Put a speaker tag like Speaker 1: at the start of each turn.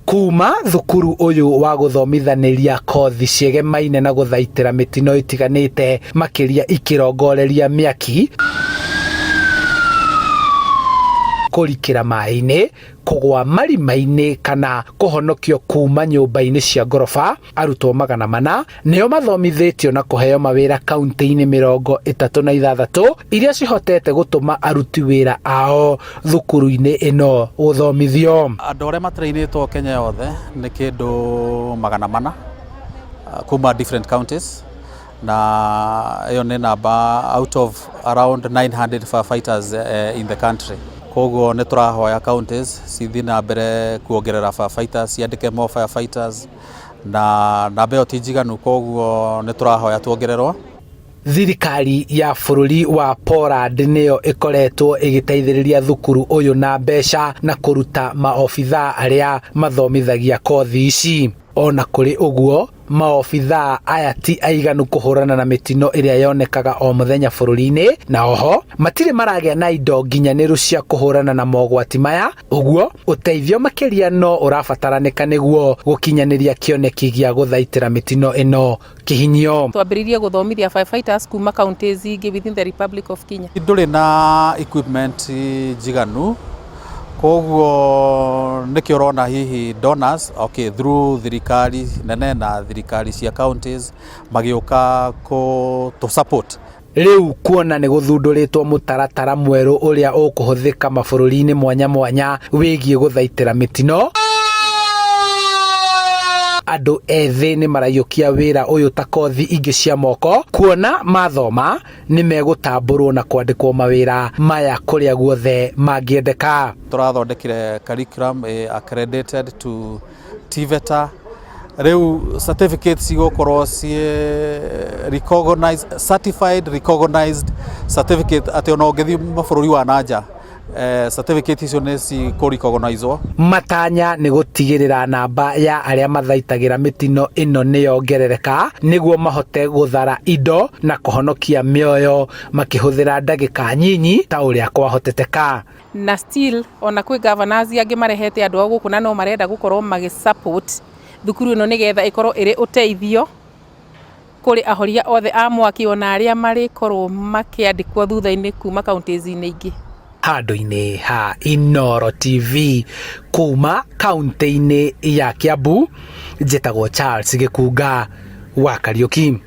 Speaker 1: Kuma thukuru ũyũ wa gũthomithanĩria kothi ciegemaine na gũthaitĩra mĩtino ĩtiganĩte makĩria ikĩrongoreria mĩaki, kũrikĩra maĩ-inĩ, kũgwa marima-inĩ kana kũhonokio kuma nyũmba-inĩ cia ngoroba, arutwo 400 nĩo mathomithĩtio na kũheo mawĩra kaunti-inĩ 36 iria cihotete gũtũma aruti wĩra ao thukuru-inĩ ĩno gũthomithio.
Speaker 2: Andũ arĩa matrainĩtwo Kenya yothe nĩ kĩndũ 400 kuma different counties, na ĩyo nĩ namba out of around 900 firefighters in the country. Koguo nĩ tũrahoya counties cithiĩ na mbere kuongerera firefighters, ciandĩke more firefighters, na namba ĩyo ti njiganu, koguo nĩ tũrahoya tuongererwo.
Speaker 1: Thirikari ya bũrũri wa Poland nĩyo ĩkoretwo ĩgĩteithĩrĩria thukuru ũyũ na mbeca na kũruta maobithaa arĩa mathomithagia kothi ici. Ona kũrĩ ũguo, maobithaa aya ti aiganu kũhũrana na mĩtino ĩrĩa yonekaga o mũthenya bũrũri-inĩ, na oho matirĩ maragĩa na indo nginyanĩru cia kũhũrana na mogwati maya. Ũguo ũteithio makĩria no ũrabataranĩka nĩguo gũkinyanĩria kĩoneki gĩa gũthaitĩra mĩtino ĩno kĩhinyio.
Speaker 3: Twambĩrĩirie gũthomithia firefighters kuma counties ingĩ within the Republic of Kenya.
Speaker 2: Ndũrĩ na equipment njiganu, koguo nĩkĩo ũrona hihi donors, okay, through thirikari nene na thirikari cia counties magĩũka kũ support.
Speaker 1: Rĩu kuona nĩ gũthundũrĩtwo mũtaratara mwerũ ũrĩa ũkũhũthĩka mabũrũri-inĩ mwanya mwanya wĩgiĩ gũthaitĩra mĩtino, andũ ethĩ nĩ maraiyũkia wĩra ũyũ ta kothi ingĩ cia moko, kuona mathoma nĩ megũtambũrwo na kwandĩkwo mawĩra maya kũrĩa guothe mangĩendeka.
Speaker 2: Tũrathondekire curriculum accredited to TVETA. Rĩu certificates cigũkorwo ciĩ recognized, certified, recognized certificate, atĩ ona ũngĩthiĩ mabũrũri wa nanja, certificate icio nĩ cikũ.
Speaker 1: Matanya nĩ gũtigĩrĩra namba ya arĩa mathaitagĩra mĩtino ĩno nĩ yongerereka nĩguo mahote gũthara indo na kũhonokia mĩoyo makĩhũthĩra ndagĩka nyinyi ta ũrĩa kwahoteteka.
Speaker 3: Na still ona kwĩ governors angĩ marehete andũ ao gũkũ na no marenda gũkorwo magĩ support thukuru ĩno nĩgetha ĩkorwo ĩrĩ ũteithio kũrĩ ahoria othe a mwaki, ona arĩa marĩkorwo makĩandĩkwo thutha-inĩ kuma counties-inĩ ingĩ.
Speaker 1: Handũ-inĩ ha Inooro TV kuma kaunti-inĩ ya Kiambu, njĩtagwo Charles Gĩkunga wa Kariũki.